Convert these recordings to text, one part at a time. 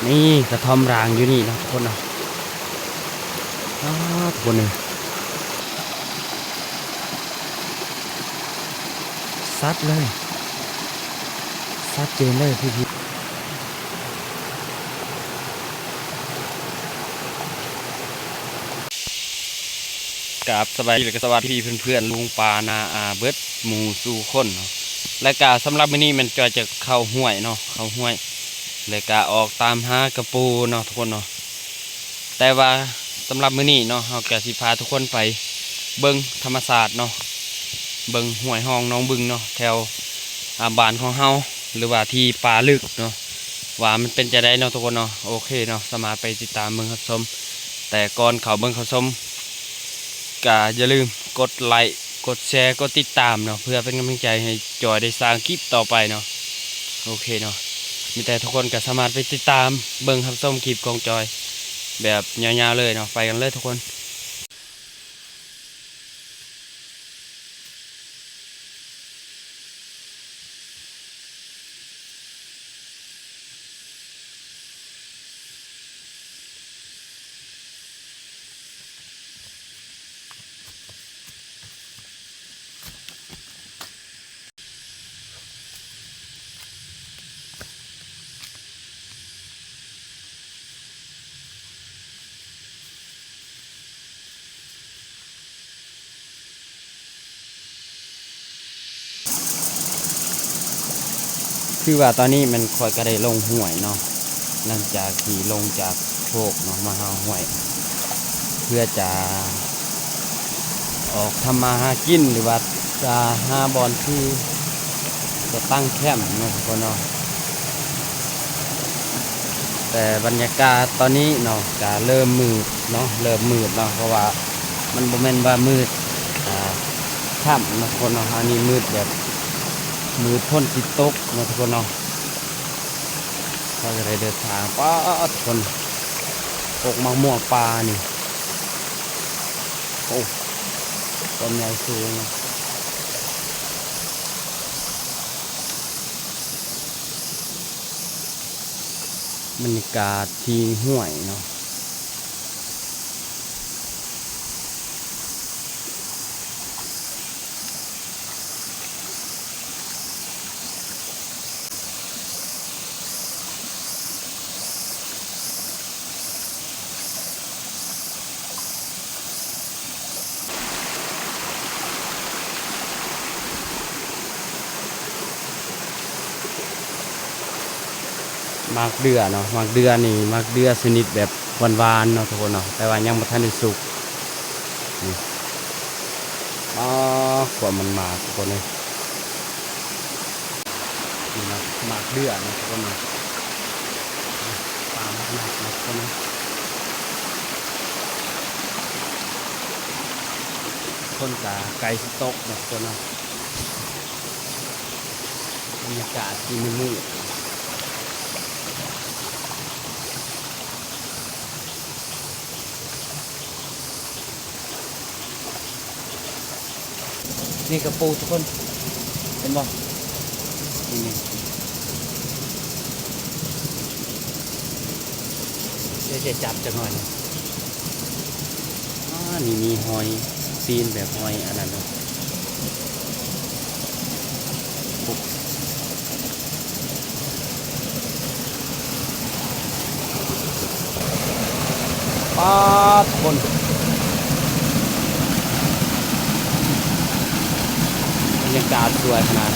ນີ້ກະທ່ອມຮ້າງຢູ່ນີ້ເນາະທຸກຄົນເນາະ. ອ້າ ທຸກຄົນເອີຍ ຊັດເລີຍ ຊັດເຈນເລີຍພີ່ໆ. ກາບສະບາຍດີ ແລະກະສະຫວັດດີເພື່ອນໆ ລຸງປ້ານ້າອາເບິດໝູ່ສູ່ຄົນເນາະ. ແລະກະສຳລັບມື້ນີ້ແມ່ນຈອຍຈະເຂົ້າຫ້ວຍເນາະ ເຂົ້າຫ້ວຍ ແລະກະອອກຕາມຫາກະປູເນາະທຸກຄົນເນາະ. ແຕ່ວ່າສຳລັບມື້ນີ້ເນາະ ເຮົາກະຊິພາທຸກຄົນໄປເບິ່ງທຳມະຊາດເນາະ ເບິ່ງຫ້ວຍຮ່ອງໜອງບຶງເນາະ ແຖວ ອາ ບ້ານຂອງເຮົາ ຫຼືວ່າທີ່ປ່າລຶກເນາະ ວ່າມັນເປັນຈັ່ງໃດເນາະທຸກຄົນເນາະ. ໂອເຄເນາະ ສາມາດໄປຕິດຕາມເບິ່ງຮັບຊົມ ແຕ່ກ່ອນເຂົ້າເບິ່ງເຂົ້າຊົມ ກະຢ່າລືມກົດໄລ ກົດແຊ ກົດຕິດຕາມເນາະ ເພື່ອເປັນກຳລັງໃຈໃຫ້ຈອຍໄດ້ສ້າງຄລິບຕໍ່ໄປເນາະ. ໂອເຄເນາະ ມີແຕ່ທຸກຄົນກະສາມາດໄປຕິດຕາມເບິ່ງຮັບຊົມຄລິບຂອງຈອຍແບບຍາວໆເລີຍເນາະ. ໄປກັນເລີຍທຸກຄົນ. ຄືວ່າຕອນນີ້ແມ່ນຂ້ອຍກະໄດ້ລົງຫ້ວຍເນາະ ຫຼັງຈາກທີ່ລົງຈາກໂຄກເນາະ ມາຫາຫ້ວຍ ເພື່ອຈະອອກທຳມາຫາກິນ ຫຼືວ່າຈະຫາບ່ອນທີ່ຈະຕັ້ງແຄມເນາະທຸກຄົນເນາະ. ແຕ່ບັນຍາກາດຕອນນີ້ເນາະ ກະເລີ່ມມືດເນາະ ເລີ່ມມືດເນາະ ເພາະວ່າມັນບໍ່ແມ່ນວ່າມືດ ອ່າ ຄ່ຳເນາະທຸກຄົນເນາະ ອັນນີ້ມືດແບບມືດຝົນຊິຕົກເນາະທຸກຄົນເນາະ. ເຮົາກະໄດ້ເດີນທາງ ປາດ ທຸກຄົນ ກົກໝາກມ່ວງປ່ານີ້ ໂອ້ ຕົ້ນໃຫຍ່ສູງ. ບັນຍາກາດທີ່ຫ້ວຍເນາະ. ໝາກເດື່ອເນາະ ໝາກເດື່ອນີ້ ໝາກເດື່ອຊະນິດແບບຫວານໆເນາະທຸກຄົນເນາະ ແຕ່ວ່າຍັງບໍ່ທັນໄດ້ສຸກ. ນີ້ ອໍ ຄວາມມັນໝາກທຸກຄົນເອີຍ. ນີ້ເນາະ ໝາກເດື່ອເນາະທຸກຄົນເນາະ ປາໝາກໜັກເນາະທຸກຄົນເນາະ. ຝົນກະໃກ້ຊິຕົກເນາະທຸກຄົນເນາະ. ບັນຍາກາດທີ່ມືດໆ. ນີ້ກະປູທຸກຄົນ ເຫັນບໍ່? ນີ້ ນີ້ ດຽວຈະຈັບຈັກໜ້ອຍໜຶ່ງ. ອາ ນີ້ມີຫອຍຕີນແບບຫອຍອັນນັ້ນເນາະ. ປາດ ທຸກຄົນ ບັນຍາກາດສວຍຂະໜາດ.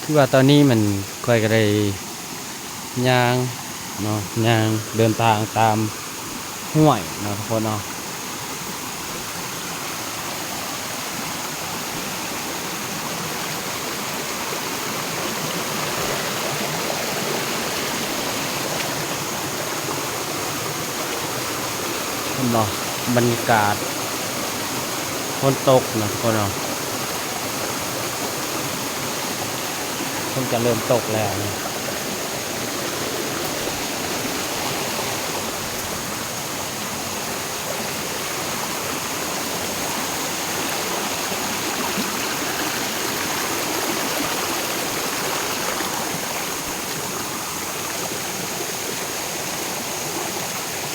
ຄືວ່າຕອນນີ້ມັນ ຂ້ອຍກໍໄດ້ຍ່າງເນາະ ຍ່າງເດີນທາງຕາມຫ້ວຍເນາະທຸກຄົນເນາະ. ເຫັນບໍ່ ບັນຍາກາດຝົນຕົກເນາະທຸກຄົນເນາະ ເພິ່ນກະເລີ່ມຕົກແລ້ວເນາະ.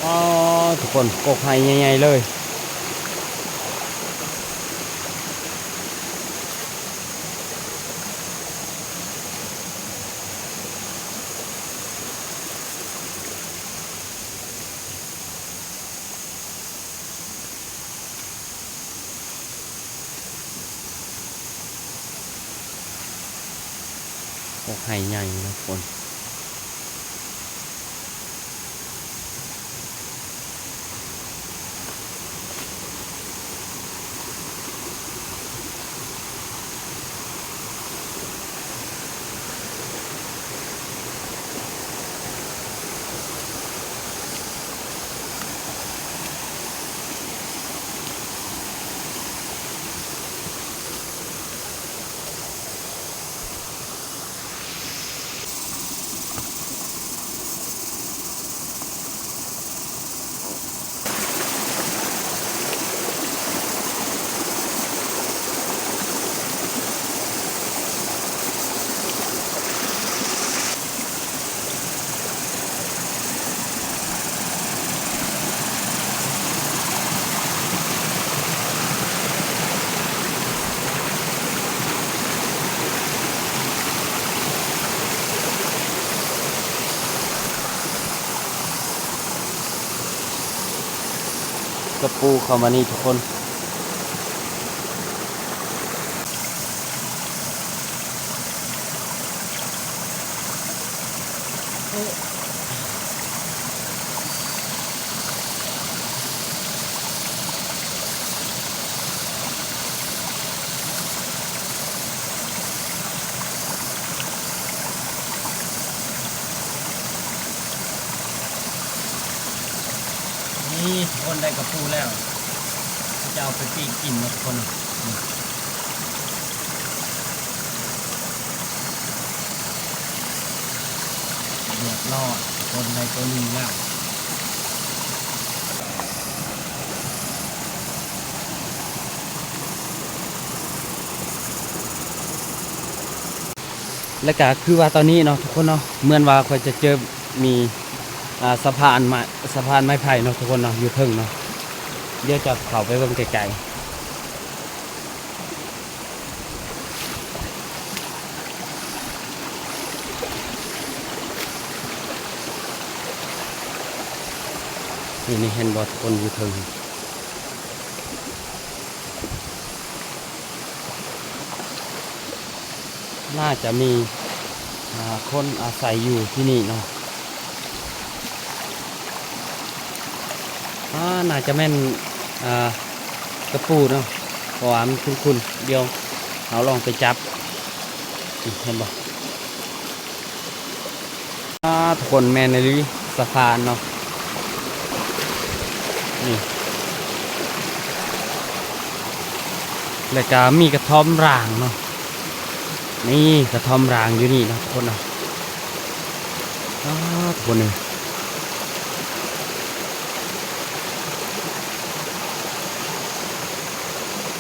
ອໍ ທຸກຄົນ ກົກໄຮ່ໃຫຍ່ໆເລີຍ. ໂອ້ ໄຮ່ໃຫຍ່ເນາະທຸກຄົນ. ກະປູເຂົ້າມານີ້ທຸກຄົນ. ນີ້ທຸກຄົນ ໄດ້ກະປູແລ້ວ ຈະເອົາໄປປີ້ງກິນເນາະທຸກຄົນ. ຮຽບຮ້ອຍ ຄົນໃດຕົວໜຶ່ງແລ້ວ ແລະກະຄືວ່າຕອນນີ້ເນາະທຸກຄົນເນາະ ເໝືອນວ່າຂ້ອຍຈະເຈີມີ ອ່າ ສະພານໄມ້ ສະພານໄມ້ໄຜ່ເນາະທຸກຄົນເນາະ ຢູ່ເທິງເນາະ ດຽວຈະເຂົ້າໄປເບິ່ງໃກ້ໆ. ນີ້ ນີ້ ເຫັນບໍ່ ຄົນຢູ່ເທິງ ໜ້າຈະມີ ອ່າ ຄົນອາໄສຢູ່ທີ່ນີ້ເນາະ. ອ່າ ໜ້າຈະແມ່ນ ອ່າ ກະປູເນາະ ເພາະວ່າມັນຂຸ້ນໆ ດຽວເຮົາລອງໄປຈັບ ນີ້ ເຫັນບໍ່? ອ່າ ທຸກຄົນ ແມ່ນອີ່ຫຼີ ສະພານເນາະ ນີ້ ແລ້ວກະມີກະທ່ອມຮ້າງເນາະ. ນີ້ກະທ່ອມຮ້າງຢູ່ນີ້ເນາະທຸກຄົນເນາະ. ອ້າ ທຸກຄົນເອີຍ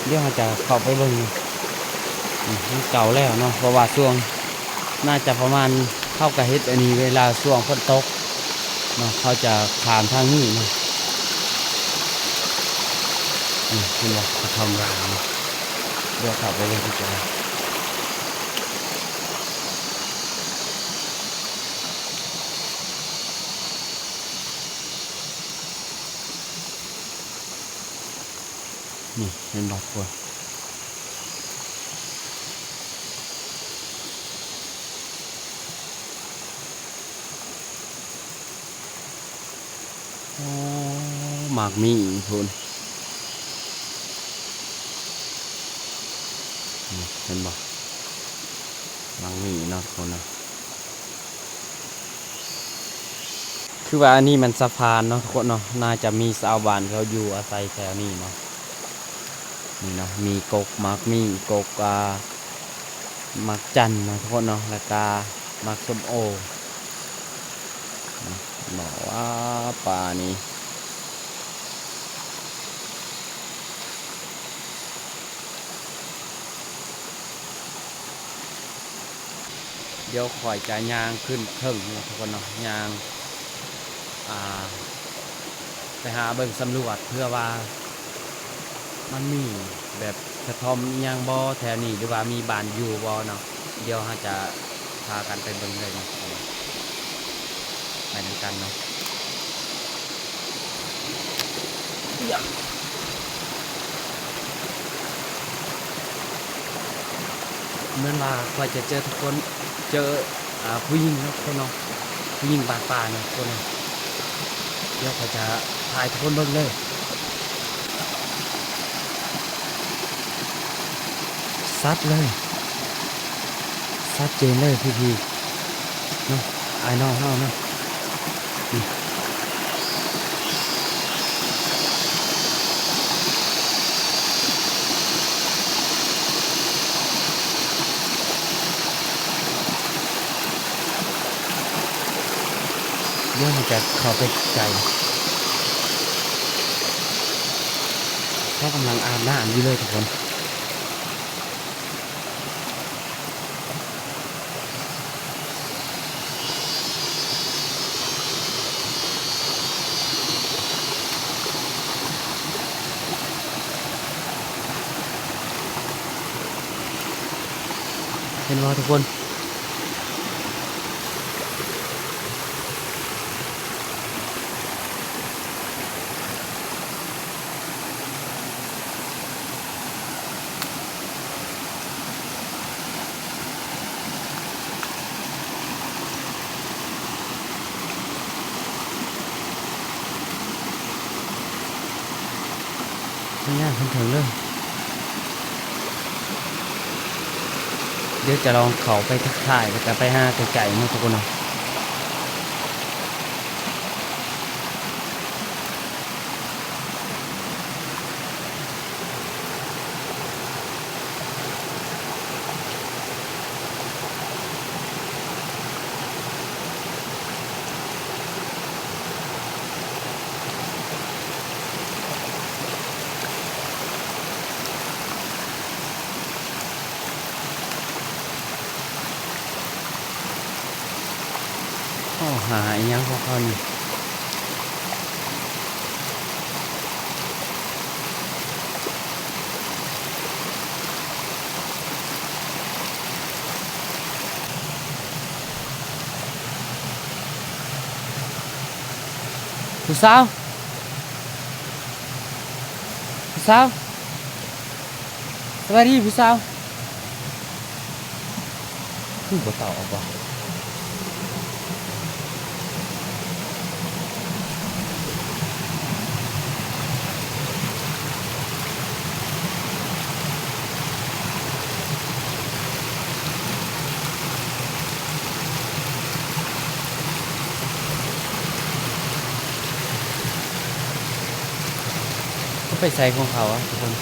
ດຽວເຮົາຈະເຂົ້າໄປເບິ່ງ. ນີ້ ມັນເກົ່າແລ້ວເນາະ ເພາະວ່າຊ່ວງ ໜ້າຈະປະມານ ເຂົາກະເຮັດອັນນີ້ເວລາຊ່ວງຝົນຕົກເນາະ ເຂົາຈະຂ້າມທາງນີ້ເນາະ. ນີ້ ເຫັນບໍ່ ກະທ່ອມຮ້າງ ດຽວເຂົ້າໄປເບິ່ງໃກ້ໆ. ນີ້ ເຫັນບໍ່ທຸກຄົນ? ໂອ້ ໝາກໝີ່ພຸ້ນ ນີ້ ເຫັນບໍ່? ໝາກໝີ່ເນາະທຸກຄົນເນາະ. ຄືວ່າອັນນີ້ມັນສະພານເນາະທຸກຄົນເນາະ, ໜ້າຈະມີຊາວບ້ານເຂົາຢູ່ອາໄສແຖວນີ້ເນາະ. ນີ້ເນາະ ມີກົກໝາກໝີ່ ກົກ ອ່າ ໝາກຈັນເນາະທຸກຄົນເນາະ ແລ້ວກະໝາກສົ້ມໂອເນາະ. ເນາະ ວ້າ ປ່ານີ້. ດຽວຂ້ອຍຈະຍ່າງຂຶ້ນເທິງເນາະທຸກຄົນເນາະ, ຍ່າງ ອ່າ ໄປຫາເບິ່ງສຳຫຼວດ ເພື່ອວ່າມັນມີແບບກະທ່ອມອີ່ຫຍັງບໍ່ແຖວນີ້ ຫຼືວ່າມີບ້ານຢູ່ບໍ່ເນາະ. ດຽວເຮົາຈະພາກັນໄປເບິ່ງເລີຍເນາະ ໄປນຳກັນເນາະ. ເໝືອນວ່າຂ້ອຍຈະເຈີທຸກຄົນ ເຈີ ອ່າ ຜູ້ຍິງເນາະທຸກຄົນເນາະ, ຜູ້ຍິງບ້ານປ່າເນາະທຸກຄົນເນາະ. ດຽວຂ້ອຍຈະຖ່າຍໃຫ້ທຸກຄົນເບິ່ງເລີຍ. ຊັດເລີຍ ຊັດເຈນເລີຍພີ່ໆ ເນາະ ອ້າຍນ້ອງເຮົາເນາະ. ນີ້ ດຽວມັນຈະເຂົ້າໄປໃກ້ ເຂົາກຳລັງອາບນ້ຳຢູ່ເລີຍທຸກຄົນ. ເຫັນບໍ່ທຸກຄົນ? ຍ່າງຂຶ້ນເທິງເລີຍ. ດຽວຈະລອງເຂົ້າໄປທັກທາຍ ແລ້ວກະໄປຫາໃກ້ໆເນາະທຸກຄົນເນາະ. ໂອ້ ຫາອີ່ຫຍັງຂອງເຂົານີ້? ຜູ້ສາວ ຜູ້ສາວ ສະບາຍດີຜູ້ສາວ. ຄືບໍ່ຕອບວະ? ເຂົາໄປໃສຂອງເຂົາອະທຸກຄົນ?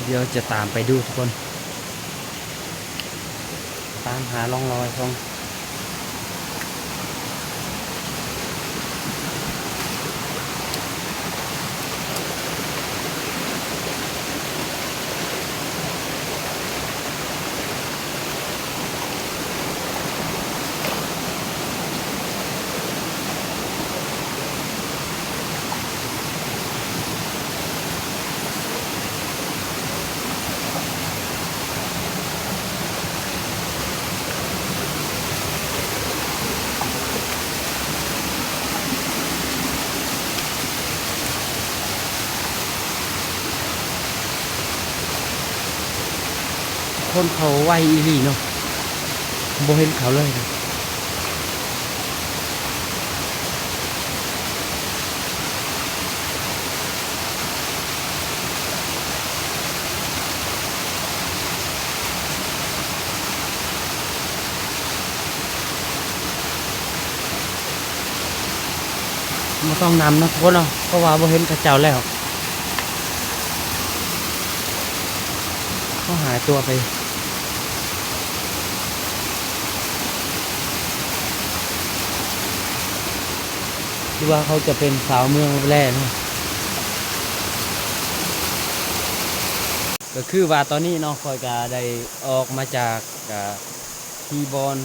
ດຽວຈະຕາມໄປດູທຸກຄົນ. ຕາມຫາຮ່ອງຮອຍຂອງ ເ ຄົນເຂົາໄວອີ່ຫຼີເນາະ ບໍ່ເຫັນເຂົາເລີຍນະ. ບໍ່ຕ້ອງນຳເນາະທຸກຄົນເນາະ ເພາະວ່າບໍ່ເຫັນເຂົາເຈົ້າແລ້ວ ເຂົາຫາຍຕົວໄປ ຫຼືວ່າເຂົາຈະເປັນຊາວເມືອງລັບແລເນາະ. ກໍຄືວ່າຕອນນີ້ເນາະ ຂ້ອຍກໍໄດ້ອອກມາຈາກ ອ່າ ທີ່ບ່ອນ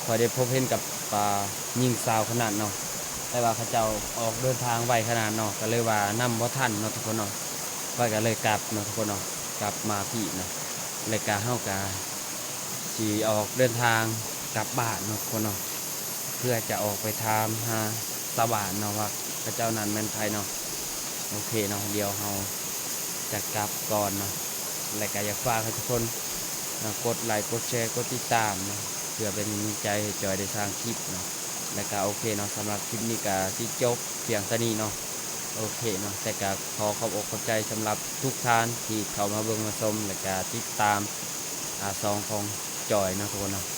ຂ້ອຍໄດ້ພົບເຫັນກັບ ອ່າ ຍິງສາວຄົນນັ້ນເນາະ ແຕ່ວ່າເຂົາເຈົ້າອອກເດີນທາງໄວຂະໜາດເນາະ ກໍເລີຍວ່ານຳບໍ່ທັນເນາະທຸກຄົນເນາະ. ຂ້ອຍກໍເລີຍກັບເນາະທຸກຄົນເນາະ ກັບມາພີ້ເນາະ ແລ້ວກໍເຮົາກໍຊິອອກເດີນທາງກັບບ້ານເນາະທຸກຄົນເນາະ ເພື່ອຈະອອກໄປຖາມຫາຊາວບ້ານເນາະວ່າເຂົາເຈົ້ານັ້ນແມ່ນໃຜເນາະ. ໂອເຄເນາະ ດຽວເຮົາຈະກັບກ່ອນເນາະ ແລະກະຢາກຝາກໃຫ້ທຸກຄົນເນາະ ກົດໄລ ກົດແຊ ກົດຕິດຕາມເນາະ ເພື່ອເປັນກຳລັງໃຈໃຫ້ຈອຍໄດ້ສ້າງຄລິບເນາະ ແລະກະໂອເຄເນາະ ສຳລັບຄລິບນີ້ກະຊິຈົບພຽງເທົ່ານີ້ເນາະ. ໂອເຄເນາະ ແຕ່ກະຂໍຂອບອົກຂອບໃຈສຳລັບທຸກທ່ານທີ່ເຂົ້າມາເບິ່ງມາຊົມ ແລະກະຕິດຕາມ ອາ ຊ່ອງຂອງຈອຍເນາະທຸກຄົນເນາະ.